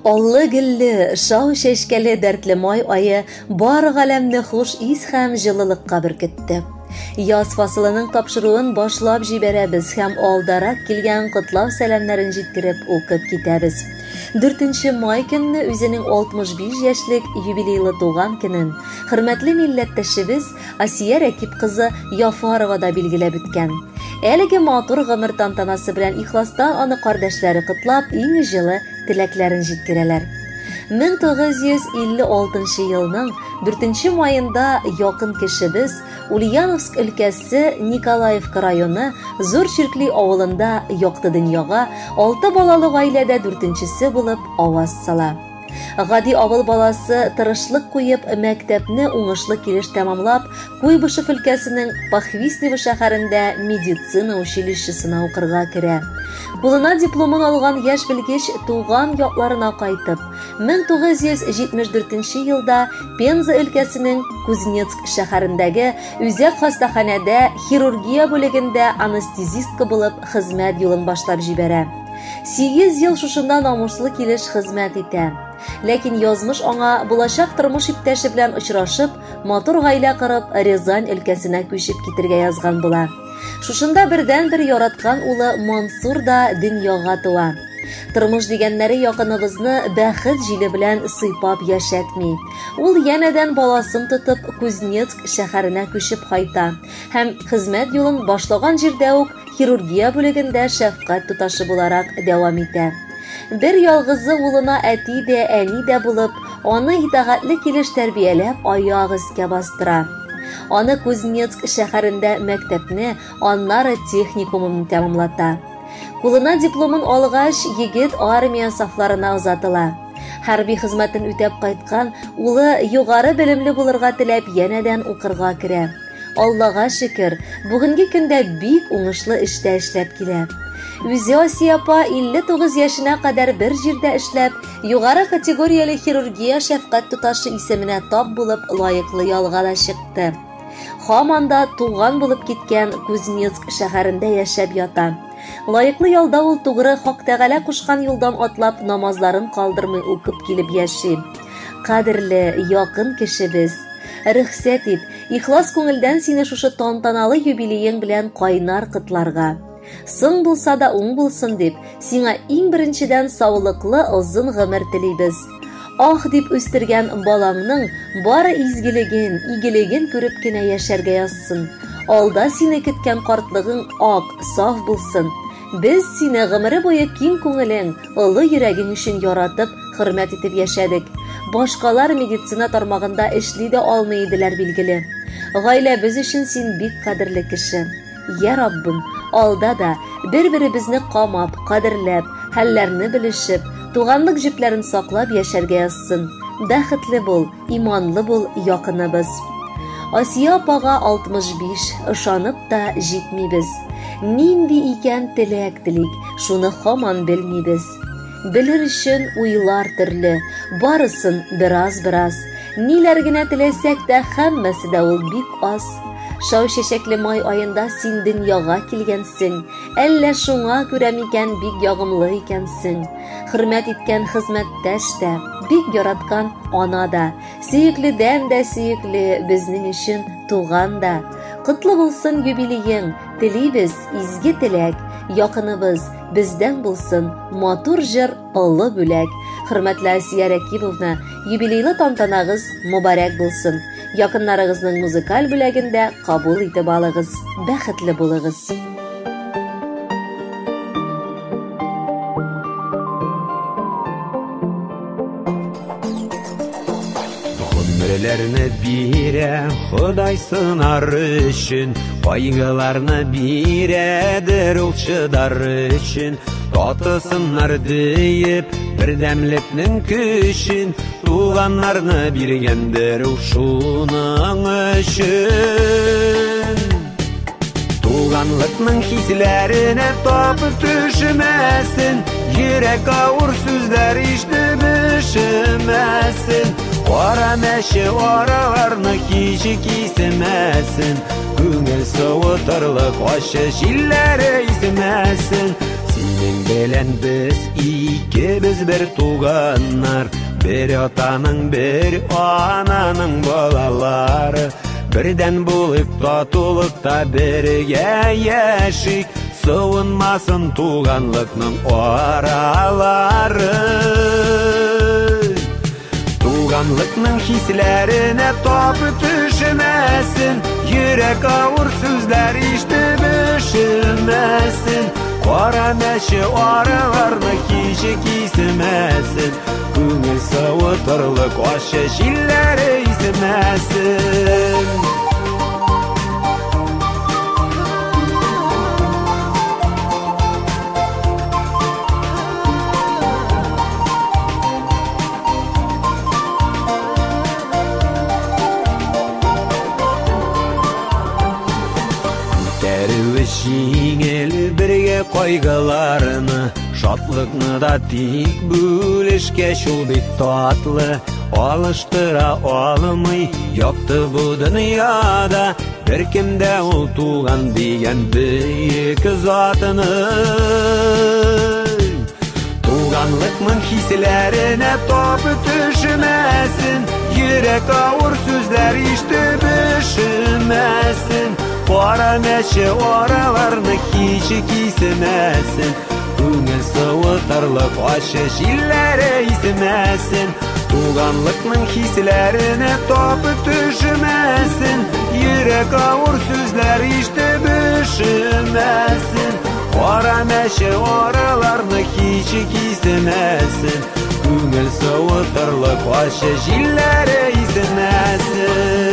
Аллы-гөлле, шау чәчкәле дәртле май ае бар галәмне хуш ис һәм җылылыкка беркетте. Яз фасылының тапшыруын башлап җибәрәбез һәм алдарак килгән котлау сәламнәрен җиткереп укып китәбез. 4 май көнне үзенең 65 яшьлек юбилейлы туган көнен хөрмәтле милләттәшебез Асия Рәкип кызы Яфарова да билгеләп үткән. Әлеге матур гомер тантанасы белән ихластан аны кардәшләре котлап, иң җылы теләкләрен җиткерәләр. 1956 елның 4 маенда якын кешебез Ульяновск өлкәсе Николаевка районы Зур Чиркли авылында якты дөньяга алты балалы гаиләдә дүртенчесе булып аваз сала. Гади авыл баласы тырышлык куеп, мәктәпне уңышлы килеш тәмамлап, Куйбышев өлкәсенең Похвистнево шәһәрендә медицина училищесына укырга керә. Кулына дипломын алган яшь белгеч туган якларына кайтып, 1974 елда Пенза өлкәсенең Кузнецк шәһәрендәге үзәк хастаханәдә хирургия бүлегендә анестезистка булып хезмәт юлын башлап җибәрә. 8 ел шушында намуслы килеш хезмәт итә. Ләкин язмыш аңа булачак тормыш иптәше белән очрашып, матур гаилә корып, Рязань өлкәсенә күчеп китергә язган була. Шушында бердәнбер яраткан улы Мансур да дөньяга туа. Тормыш дигәннәре якыныбызны бәхет җиле белән сыйпап яшәтми. Ул янәдән баласын тотып Кузнецк шәһәренә күчеп кайта һәм хезмәт юлын башлаган җирдә үк хирургия бүлегендә шәфкать туташы буларак дәвам итә. Бер ялгызы улына әти дә, әни дә булып, аны итагатьле килеш тәрбияләп аяк өскә бастыра. Аны Кузнецк шәһәрендә мәктәпне, аннары техникумын тәмамлата. Кулына дипломын алгач, егет армия сафларына озатыла. Хәрби хезмәтен үтәп кайткан улы югары белемле булырга теләп янәдән укырга керә. Аллага шөкер, бүгенге көндә бик уңышлы эштә эшләп килә. Үзе Асия апа 59 яшенә кадәр бер җирдә эшләп, югары категорияле хирургия шәфкать туташы исеменә тап булып лаеклы ялга да чыкты. Һаман да туган булып киткән Кузнецк шәһәрендә яшәп ята. Лаеклы ялда ул тугры Хак Тәгалә кушкан юлдан атлап намазларын калдырмый укып килеп яши. Кадерле, якын кешебез, рөхсәт ит, ихлас күңелдән сине шушы тантаналы юбилеең белән кайнар котларга. Соң булса да уң булсын дип, сиңа иң беренчедән саулыклы озын гомер телибез. Ах дип үстергән балаңның бары изгелеген, игелеген күреп кенә яшәргә язсын. Алда сине көткән картлыгың ак, саф булсын. Без сине гомере буе киң күңелең, олы йөрәгең өчен яратып, хөрмәт итеп яшәдек. Башкалар медицина тармагында эшли дә алмый иделәр, билгеле. Гаиләбез өчен син бик кадерле кеше. Я Раббым, алда да бер-беребезне камап, кадерләп, хәлләрне белешеп, туганлык җепләрен саклап яшәргә язсын. Бәхетле бул, иманлы бул, якыныбыз. Асия апага 65, ышанып та җитмибез. Нинди икән теләк телик, шуны һаман белмибез. Белер өчен уйлар төрле, барысын бераз-бераз. Ниләр генә теләсәк тә, һәммәсе дә ул бик аз. Шау чәчәкле май аенда син дөньяга килгәнсең. Әллә шуңа күрә микән бик ягымлы икәнсең. Хөрмәт иткән хезмәттәш тә, бик яраткан ана да, сөекледән дә сөекле безнең өчен туган да. Котлы булсын юбилеең, телибез изге теләк, якыныбыз, Бездән булсын матур җыр, олы бүләк. Хөрмәтле Асия Рәкибовна, юбилейлы тантанагыз мөбарәк булсын. Якыннарыгызның музыкаль бүләген дә кабул итеп алыгыз. Бәхетле булыгыз. Гомерләрне бирә Ходай сынар өчен, кайгыларны бирәдер ул чыдар өчен. Татысыннар диеп бердәмлекнең көчен, туганнарны биргәндер ул шуның өчен. Туганлыкның хисләренә тапып төшмәсен, йөрәк авыр сүзләр ишетеп өшемәсен. Кара мәче араларны һич кисемәсен, күңел суытырлык ачы җилләре исмәсен. Синең белән без ике Без бер туганнар, бер атаның, бер ананың балалары. Бердән булып татулыкта бергә яшик, суынмасын туганлыкның аралары. Туганлыкның хисләренә тап төшмәсен, йөрәк авыр сүзләр ишетеп өшемәсен. Кара мәче араларны һич кисмәсен, күңел савытырлык ачы җилләре исмәсен. Күтәрүе җиңел бергә кайгыларны, шатлыкны да тик бүлешкәч ул бик татлы. Алыштыра алмый якты бу дөньяда беркем дә ул туган дигән бөек затны. Туганлыкның хисләренә тап төшмәсен, йөрәк авыр сүзләр ишетеп өшемәсен. Кара мәче араларны һич кисмәсен, күңел суытырлык ачы җилләре исмәсен. Туганлыкның хисләренә тап төшмәсен, йөрәк авыр сүзләр ишетеп өшемәсен. Кара мәче араларны һич кисмәсен, күңел суытырлык ачы җилләре исмәсен.